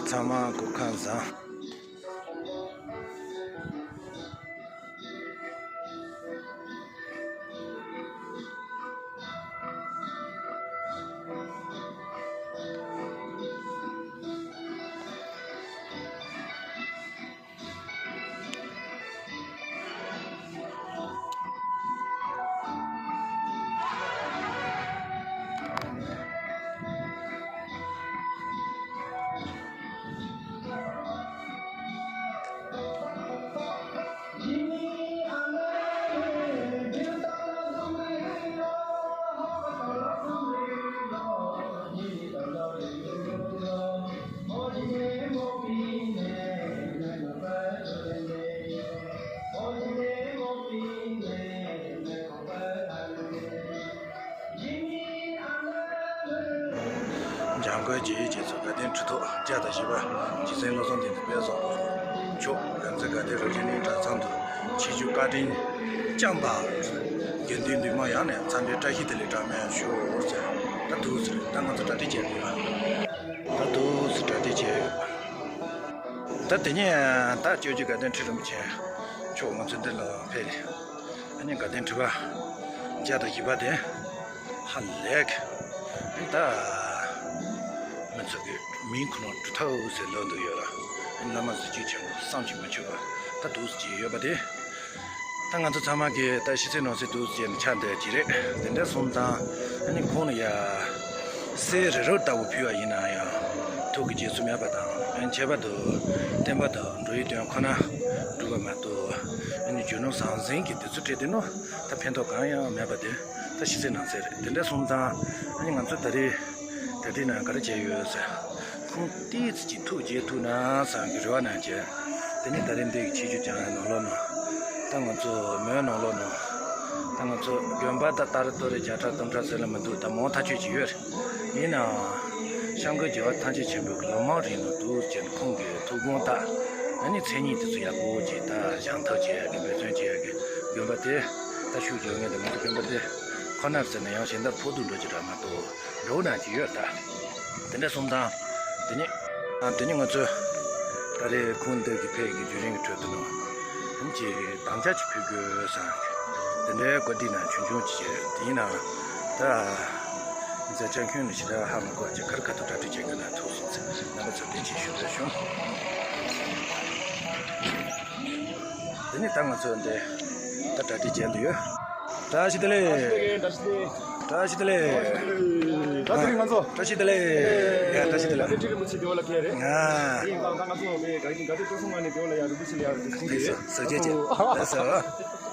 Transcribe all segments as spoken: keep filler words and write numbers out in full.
ཚང་མ་སྐུ་ཁམས་བཟང་། འཇམ་མགོན་རྗེ་ཡི་རྗེས་སུ་དགའ་ལྡན་ཁྲི་ཐོག་བརྒྱ་དང་བཞི་པ་རྗེ་བཙུན་བློ་བཟང་བསྟན་འཛིན་དཔལ་བཟང་པོ་མཆོག་ང་ཚོའི་དགའ་ལྡན་རབ་བརྟན་གླིང་གྲྭ་ཚང་དུ་ཆིབས་བསྒྱུར་བཀའ་དྲིན་བསྐྱངས་པ། དགེ་འདུན་འདུས་མང་ཡོངས་ནས་འཚམས་འདྲིའི་བཀྲ་ཤིས་བདེ་ལེགས་གྲངས་མེད་ཞུ་ཟེར། ད་འདུག་ཟེར། ད་ང་ཚོ་གྲ་སྒྲིག་བྱས་ཡོད། ད་འདུག་ཟེར། གྲ་སྒྲིག་བྱས་ཡོད། ད་དེ་ནས་ད་སྐྱབས་རྗེ་དགའ་ལྡན་ཁྲི་རིན་པོ་ཆེ་མཆོག་ང་ཚོའི་འདི་ལ་ཕེབས། ཨ་ནི་དགའ་ལྡན་ཁྲི་པ་བརྒྱ་དང་བཞི་པ་དེ་ཧ་ལས། ཨ་ནི་ད་མི་ཚོ་གི་མིང་ཁོ་ན་གྲུབ་ཐོབ་ཟེར་ལབ་འདུག་ཡོད་ལ། ཨ་ནི་བླ་མ་གཟི་བརྗིད་ཆེན་པོ་བསམ་གྱིས་མི་ཁྱབ་པ་ད་འདུག་ཟེར་གྱི་ཡོད་པ་དེ། ད་ང་ཚོ་ཚང་མ་གིས་ད་ཕྱི་ཚེས་ནང་ཚེས་འདུག་ཟེར་ནས་ཆ་འདོད་ཀྱི་རེད། དེ་འདྲ་སོང་ཙང་ཨ་ནི་ཁོང་ལ་ཡ་གསེར་རི་རབ་ལྟ་བུ་ཕུལ་བ་ཡིན་ན་ཡང་ཐུགས་ཀྱི་རྗེས་སུ་མེད་པ་དང་། ཨ་ནི་ཁྱད་པར་དུ་བསྟན་པ་དང་འགྲོ་བའི་དོན་ཁོ་ན་སྒྲུབ་པ་མ་གཏོགས། ཨ་ནི་རྒྱུ་ནོར་ཟང་ཟིང་གི་དེ་ཚོ་སྤྲད་དེ་ནོ་ད་ཕན་ཐོགས་གང་ཡང་མེད་པ་དེ་ད་ཕྱི་ཚེས་ནང་ཚེས་རེད། དེ་འདྲ་སོང་ཙང་ཨ་ནི་ང་ཚོ་ད་རེས་གྲ་སྒྲིག་ནང་ག་རེ་བྱས་ཡོད་ཟེར། ཁོང་ཏོག་ཙམ་ཅིག་ཐུགས་དགྱེས་ཐུབ་ན་བསམ་གྱི་རེ་བ་གནང་བྱས། དེ་ནས་ད་རེས་འདི་གི་ཆིབས་བསྒྱུར་བསྐྱངས་ནང་ལོགས་ནང་། ད་ང་ཚོ་མོན་ནང་ལོགས་ནང་། ད་ང་ཚོ་དགོན་པ་ད་ལྟར་ཏོ་རེ་བརྒྱ་ཕྲག་སྟོང་ཕྲག་ཟེར་ལ་མི་འདུག་ད་མང་ཐག་ཆོད་ཅིག་ཡོད་རེད། ཡིན་ནའང་། སྐྱབས་མགོན་རྒྱལ་བ་ཐམས་ཅད་མཁྱེན་པའི་ལམ་སྣེ་རིང་ནང་འདུག་ཅེས་ཁོང་གི་ཐུགས་དགོངས་ལྟར། ཨ་ནི་མཚན་ཉིད་དེ་ཚོ་ཡག་པོ་ཅིག་ད་བཞེངས་ཐབས་བྱེད་ཡག་གི་འབད་བརྩོན་བྱེད་ཡག་གི་དགོན་པ་དེ་ད་ཤུགས་རྒྱག་མཁན་དེ་ང་ཚོ་དགོན་པ་དེ་ཁོ་ནར་ཟེར་ན་ཡང་གཞན་དག་ཕོག་ཐུག་འགྲོ་གི་རེད་མ་གཏོགས། འགྲོ་ན་ཅི་ཡོད་ད། དེ་འདྲ་སོང་ཙང་། དེ་ནི། ཨ། དེ་ནི་ང་ཚོས། ད་རེས་ཁོང་འདི་གི་ཕེབས་ཀྱི་བརྒྱུད་རིམ་གྱི་ཁྲོད་དུ་ནང་། ཨ་ནི་ཅིག་དམ་བཅའ་ཅིག་ཕུལ་དགོས་བསམ། དེ་འདྲའི་བཀའ་འདྲི་ནང་ཆུང་ཆུང་ཅིག་བྱས། དེ་ཡིན་ནའང་། ད། མཛད་འཆར་ཁྱོན་ནས་ཞེ་དྲག་ཧ་མ་གོ་ཅིག་ག་རེ་ག་ཐུག་གྲ་སྒྲིག་བྱེད་དགོས་ན་ཐུགས་སོང་ཚེ་རྣམ་པ་ཚོར་བདེ་སྐྱིད་ཞུ་འདོད་བྱུང་། དེ་ནི་ད་ང་ཚོ་འདི་ད་གྲ་སྒྲིག་བྱས་འདུག་ཡོད། བཀྲ་ཤིས་བདེ་ལེགས། བཀྲ་ཤིས་བདེ་ལེགས། བཀྲ་ཤིས་བདེ་ལེགས། ད་དེ་རིང་ང་ཚོ། བཀྲ་ཤིས་བདེ་ལེགས། ཡ། བཀྲ་ཤིས་བདེ་ལེགས། ད་དེ་ཁྲི་རིན་པོ་ཆེ་དེ་བ་ལ་ཁེལ་རེད། ང་། ཡིན་ད་ད་ང་ཚོ་བའི་དགའ་དགའ་དེ་སྤྲོ་གསུམ་ང་ནས་དེ་བ་ལ་ཡ་རིན་པོ་ཆེ་ལ་ཡ་རིན་པོ་ཆེ་ལེགས་སོ། ཟ་རྒྱུ་ཅི། ལགས་སོ།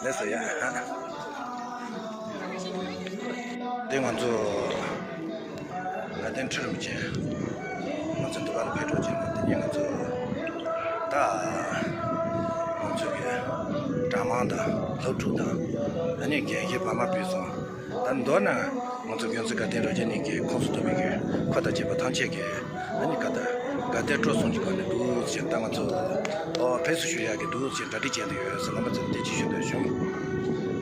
ལགས་སོ་ཡ། དེ་ང་ཚོ། དགའ་ལྡན་ཁྲི་རིན་པོ་ཆེ་ང་ཚོ་འདི་བར་ཕེབས་འགྲོ་བྱས་ནས། དེ་ནས་ང་ཚོ་ད་ང་ཚོ་གི་གྲྭ་མང་དང་སློབ་ཕྲུག་དང་། ཨ་ནི་རྒན་གཞོན་བར་མ་ཕུད་སོང་། ད་མདོར་ན་ང་ཚོ་དགོན་གཙོ་དགའ་ལྡན་རབ་བརྟན་གླིང་གི་ཁོངས་སུ་གཏོགས་པའི་གི་ཁོ་དང་བཅས་པ་ཐམས་ཅད་ཀྱིས། ཨ་ནི་ག་ད་དགའ་ལྡན་སྤྲོ་གསུམ་གྱི་སྒོ་ནས་འདུག་ཟེར། ད་ང་ཚོ་ཨོ་ཕེབས་བསུ་ཞུ་ཡག་གི་འདུག་ཟེར་གྲ་སྒྲིག་བྱས་འདུག་ཡོད་ཟེར་རྣམ་པ་ཚོར་དེ་ཅིག་ཞུ་འདོད་བྱུང་།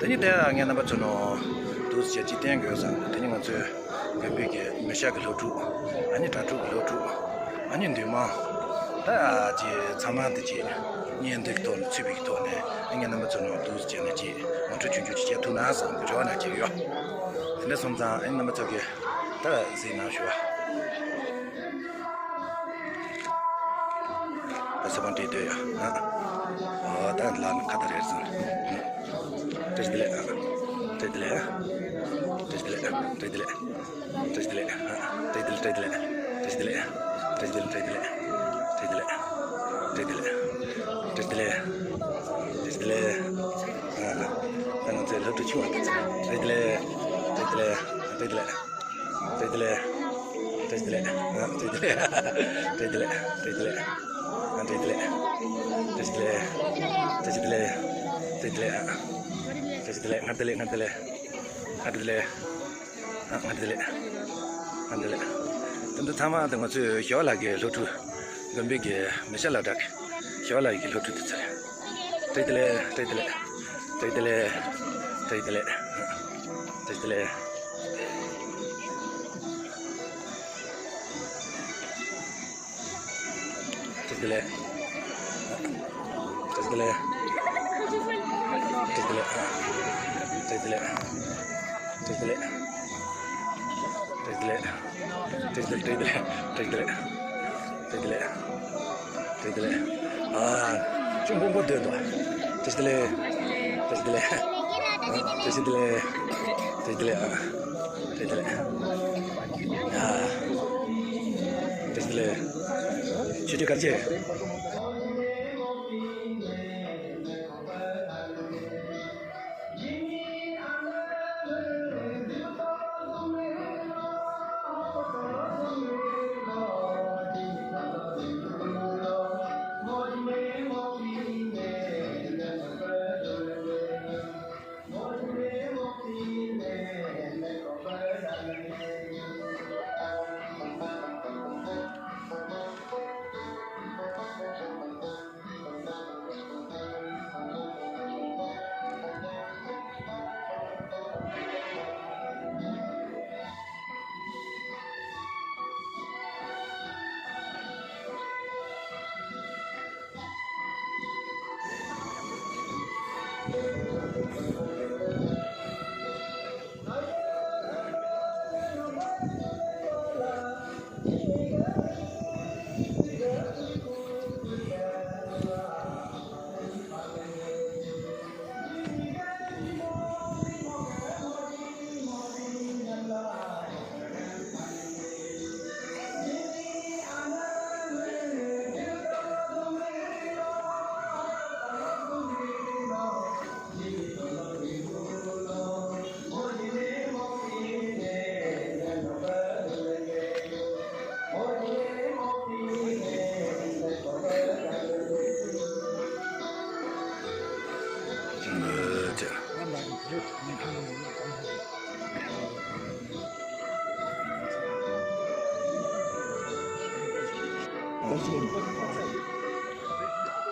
དེ་ནི་དེ་ངས་རྣམ་པ་ཚོ་ནང་འདུག་ཟེར་ཅིག་བསྟན་དགོས་བསམ། དེ་ནི་ང་ཚོའི་དགོན་པའི་གི་མི་སྐྱ་གི་སློབ་ཕྲུག་ཨ་ནི་གྲྭ་ཕྲུག་གི་སློབ་ཕྲུག་ཨ་ནི་འདུས་མང་། ད་ཅི་ཚང་མ་འདི་ཅི་གཉེན་འདུན་གྱི་ཐོག་ནས་ཚུད་པའི་གི་ཐོག་ནས། ཨ་ངས་རྣམ་པ་ཚོ་ནང་འདུག་ཟེར་ནས་ཅི་ངོ་སྤྲོད་ཆུང་ཆུང་ཅིག་བྱེད་ཐུབ་ན་བསམ་གི་རེ་བ་ནང་བྱེད་ཡོད། དེ་འདྲ་སོང་ཙང་ཨ་ནི་རྣམ་པ་ཚོ་གི་ད་གཟིགས་གནང་ཞུ་བ། ད་ས་བོན་སྤྲད་སྡོད་ཡ། ཨ། ཨོ་ད་ལ་ནི་ཁ་ད་རེད་ཟེར། བཀྲ་ཤིས་བདེ་ལེགས། བཀྲ་ཤིས་བདེ་ལེགས། བཀྲ་ཤིས་བདེ་ལེགས། བཀྲ་ཤིས་བདེ་ལེགས། བཀྲ་ཤིས་བདེ་ལེགས། བཀྲ་ཤིས་བདེ་ལེགས། བཀྲ་ཤིས་བདེ་ལེགས། བཀྲ་ཤིས་བདེ་ལེགས། བཀྲ་ཤིས་བདེ་ལེགས། བཀྲ་ཤིས་བདེ་ལེགས། བཀྲ་ཤིས་བདེ་ལེགས། ཨ། ད་ང་ཚོའི་སློབ་ཕྲུག་ཆུང་བ་དེ་ཚོ། བཀྲ་ཤིས་བདེ་ལེགས། བཀྲ་ཤིས་བདེ་ལེགས། བཀྲ་ཤིས་བདེ་ལེགས། བཀྲ་ཤིས་བདེ་ལེགས། ཨ། བཀྲ་ཤིས་བདེ་ལེགས། བཀྲ་ཤིས་བདེ་ལེགས། བཀྲ་ཤིས་བདེ་ལེགས། ཨ། བཀྲ་ཤིས་བདེ་ལེགས། བཀྲ་ཤིས་བདེ་ལེགས། བཀྲ་ཤིས་བདེ་ལེགས། བཀྲ་ཤིས་བདེ་ལེགས། ཨ། བཀྲ་ཤིས་བདེ་ལེགས། སྔར་བདེ་ལེགས། སྔར་བདེ་ལེགས། སྔར་བདེ་ལེགས། ཨ། སྔར་བདེ་ལེགས། སྔར་བདེ་ལེགས། དེ་འདྲ་ཚང་མ་དེ་ང་ཚོའི་ཞོ་ལགས་ཀྱི་སློབ་ཕྲུག་དགོན་པའི་གི་མི་སྐྱ་སློབ་གྲྭ་གི་ཞོ་ལགས་ཀྱི་སློབ་ཕྲུག་དེ་ཚོ་རེད། བཀྲ་ཤིས་བདེ་ལེགས། བཀྲ་ཤིས་བདེ་ལེགས། བཀྲ་ཤིས་བདེ་ལེགས། བཀྲ་ཤིས་བདེ་ལེགས། བཀྲ་ཤིས་བདེ་ལེགས། བདེ་ལེགས། བཀྲ་ཤིས་བདེ་ལེགས། བཀྲ་ཤིས་བདེ་ལེགས། བཀྲ་ཤིས་བདེ་ལེགས། བཀྲ་ཤིས་བདེ་ལེགས། བཀྲ་ཤིས་བདེ་ལེགས། བཀྲ་ཤིས་བདེ་ལེགས། བཀྲ་ཤིས་བདེ་ལེགས། བཀྲ་ཤིས་བདེ་ལེགས། བཀྲ་ཤིས་བདེ་ལེགས། ཨ། ཅུང་དགོངས་པ་འདོད་དོ། བཀྲ་ཤིས་བདེ་ལེགས། བཀྲ་ཤིས་བདེ་ལེགས། བཀྲ་ཤིས་བདེ་ལེགས། བཀྲ་ཤིས་བདེ་ལེགས། ཨ། བཀྲ་ཤིས་བདེ་ལེགས། ཨ། བཀྲ་ཤིས་བདེ་ལེགས། ཆོས་རྒྱལ་དཀར་རྒྱས།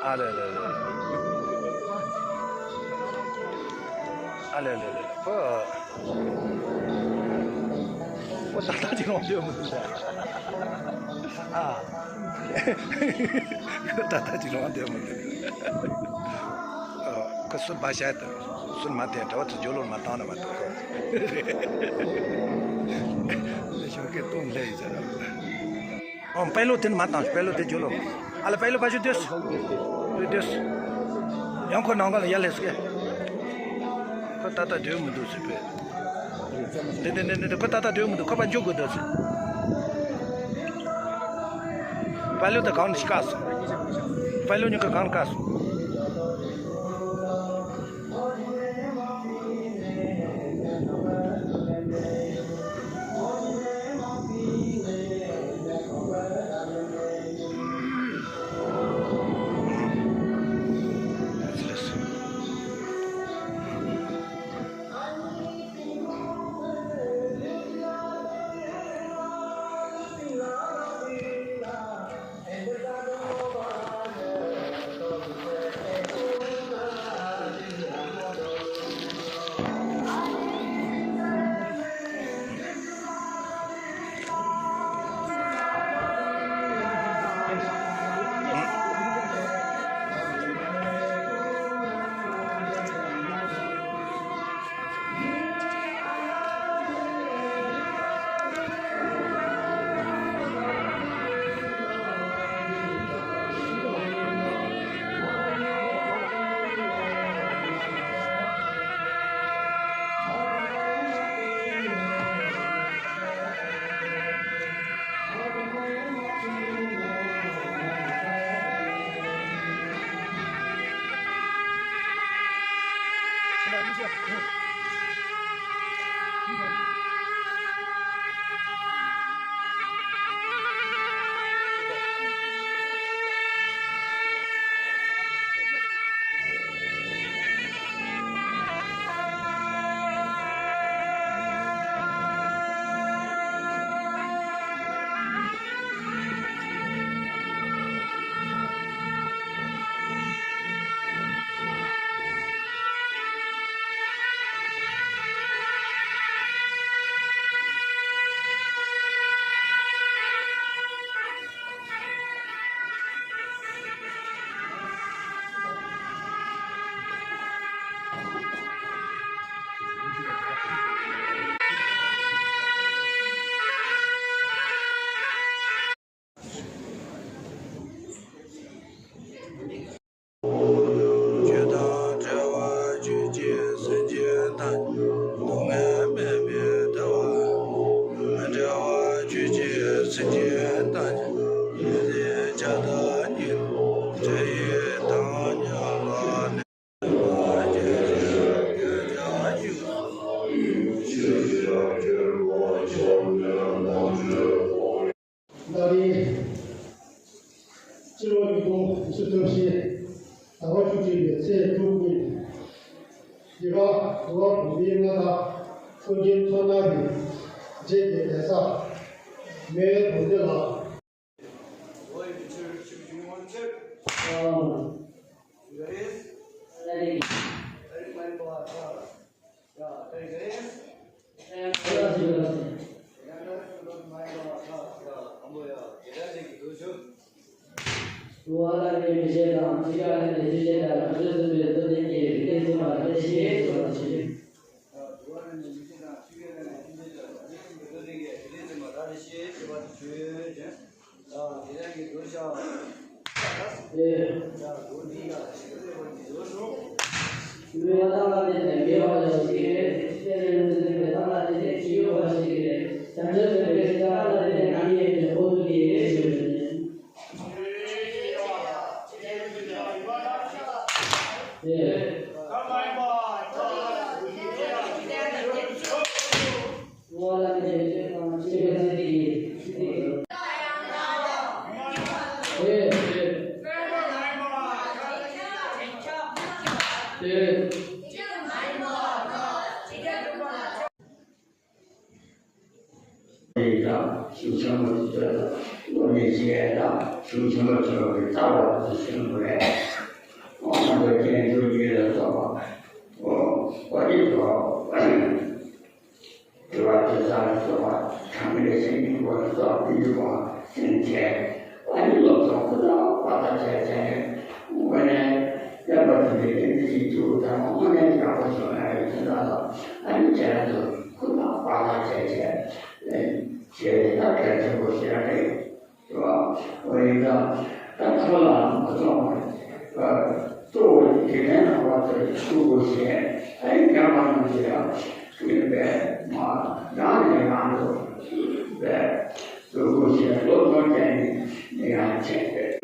ཨ་ལེ་ལེ་ལེ། ཨ་ལེ་ལེ་ལེ། ཁོ། ཁོ་ད་ལྟ་ཅིག་ལོང་ཡོད་མི་འདུག་ཨ། ཁོ་ད་ལྟ་ཅིག་ལོང་ཡོད་མི་འདུག་ཨ། ཁོ་སུ་བ་ཤ་དང་སུ་མ་དེ་འདྲ་བ་དུ་ཇོ་ལོར་མ་བཏང་ན་མ་གཏོགས་ཁོ། ཞོགས་ཀས་སྟོང་ལྷད་ཡིན་ཟེར། ཨོ། པད་ལོ་དེ་ནི་མ་བཏང་། པད་ལོ་དེ་ཇོ་ལོ། ཨ་ལ། པད་ལོ་ཕ་ཤུ་དེས། དེས། ཡང་ཁོ་ནང་ག་ལ་ཡར་ལས་སུ་གས། ཁོ་ད་ལྟ་སྡོད་མི་འདུག་ཟེར་པས། དེ་དེ་དེ་དེ་ཁོ་ད་ལྟ་སྡོད་མི་འདུག་ཁོ་ཕར་འཇུག་དགོས་འདུག་ཟེར། པད་ལོ་དེ་གང་ནས་བཀག་སོང་། པད་ལོ་གཉིས་ཀ་གང་ནས་བཀག་སོང་། ཚོས་སྟོབས་ཆེན་ཟླ་བ་བཅུ་གཅིག་པའི་ཚེས་དྲུག་ཉིན། འདི་ག་འདུལ་བ་བུམ་པའི་མངའ་བདག་ཀུན་མཁྱེན་མཚོ་སྣ་རིན་ཆེན་གྱི་གདན་ས་སྨད་དོང་སྡེ་ལ། དང་ཞུ་ཆེན་པོ་དེ་ཚོ་དང་སློབ་གཉེར་བྱེད་ཡས་དང་ཞུ་ཆེན་པོ་ཆེན་པོ་གི་རྩ་བ་དེ་ཆེན་པོ་རེད། ཨོ་ང་ཚོ་སྐྱེ་འགྲོ་ཡིད་ལ་སོགས་པ། ཨོ་བ་ཡིན་ལོ། དྲི་བ་དྲི་ས་ལ་སོགས་པ་ཚང་མའི་སེམས་ཉིད་སྐོར་ལ་སོགས་པའི་ཡུལ་བ་སེམས་བྱས། ཨ་ནི་སློབ་སྦྱོང་ཧུར་ཐག་པ་ཐག་བྱས་བྱས། དངོས་གནས་བསྟན་པ་དེ་འདྲའི་བསྟན་འཛིན་ཞིག་བཙུགས་ཐལ་མོ་དངོས་གནས་ཡག་པོ་བྱུང་ཡ་རེད་ཟེར་ད་ལ། ཨ་ནི་ཁྱེད་རང་ཚོ་ཧུར་ཐག་པ་ཐག་བྱས་བྱས། བྱས་ཏེ་ད་གལ་ཆེན་པོ་ཞིག་རེད། རེད་བ། འོ་ཡིན་ཙང་ད་ཁོ་ལ་མ་སོང་བར་གཙོ་བོ་དགེ་ལྡན་ནང་བ་ཚོས་ཐུགས་ཁུར་བཞེས། ཨ་ཡིན་རྒྱ་མ་ནང་བཞིན་ཡང་ཡིན་པས་མ་རང་ནས་རང་ལ་བས་ཐུགས་ཁུར་བཞེས། སློབ་སྦྱོང་བྱས་ནས་ནི་ཡང་བྱས་ཏེ།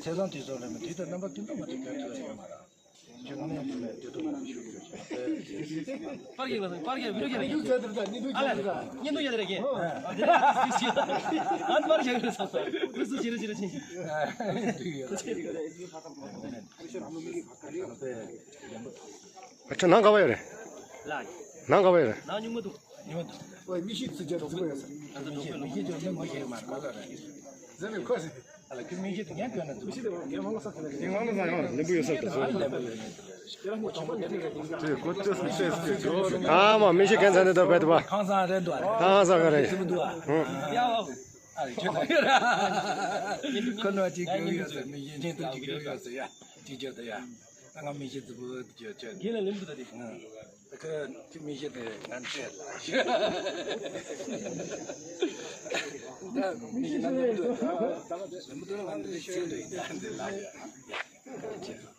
ཚེས་བཟང་དུས་སུ་རེད་མ་དུས་དང་རྣམ་པ་ཀུན་ཏུ་མ་དུས་ག་དུས་ཡོད་མ་རེད། ཁྱེད་རང་ནས་དུས་ལ་དུས་དུ་མ་ཞུ་རྒྱུ་རེད། པར་རྒྱག་ལ་པར་རྒྱག་བི་ཌིའོ་རྒྱག་ལ་ཡིན། ཨ་ལ་བརྙན་ཐུང་རྒྱག་ལ་རྒྱག་ཨ་པར་རྒྱག་ལ་ས་ས་རུ་སུ་ཅི་རུ་ཅི་རུ་ཅི། ཨ་ཅག་ནང་ག་བ་ཡོད་རེད། ལགས། ནང་ག་པར་ཡོད་རེད། ནང་ཉུང་མ་འདུག་ཉུང་མ་འདུག་ཨོ་མིག་ཤེལ་ཚུར་རྒྱབ་ཙིག་པ་ཡོད་ས། མིག་ཤེལ་མིག་ཤེལ་ཅོ་ནི་མ་ཤེས་མ་ག་ལ་རེད། ཟེར་ནས་ཁོས། ཨ་ལ་ཁྱོད་མིག་ཤེལ་དེ་ངས་གྱོན་ན་འདུག་མིག་ཤེལ་དེ་ངས་མང་ལ་ས་ཁ་ལ་ལེན་པོ་ཡོད་ས་དེ་ཚོ། ཨ་ལེན་པོ་ཡོད་ནི་དེ་ལ་རེད། ཁོ་ཅོ་སི་ཤེས་ཀྱི་ཅོ། ཨ་མ་མིག་ཤེལ་གན་ས་ནས་ད་བེད་པ། ཁང་ས་རེད་འདུག་ཨ་རེད། ཁང་ས་ག་རེད། ཡ་ཨོ། ཨ་ཁྱོད་ད་ཡོད་ར། ཁོ་ནོ་ཅིག་གི་ཡོད་ཟེར་མི་ཡིན་ཅིག་ད་གི་ཡོད་ཟེར་ཡ། ཅིག་ཅོ་ད་ཡ། ད་ང་མིག་ཤེལ་རྫིག་པོ་ཅོ་ཅོ། རྒན་ལ་ལེན་དུ་ད་དེ། ད་ཁོ་ཁྱོད་མིག་ཤེལ་དེ་ང་འདྲེས་ལ། ད་མིག་ཤེལ་ན་ལེན་དུ་ད་ལེན་དུ་ང་འདྲེས་ཤེལ་དུ་ཡིན་ད་འདི་ལ་ཡ།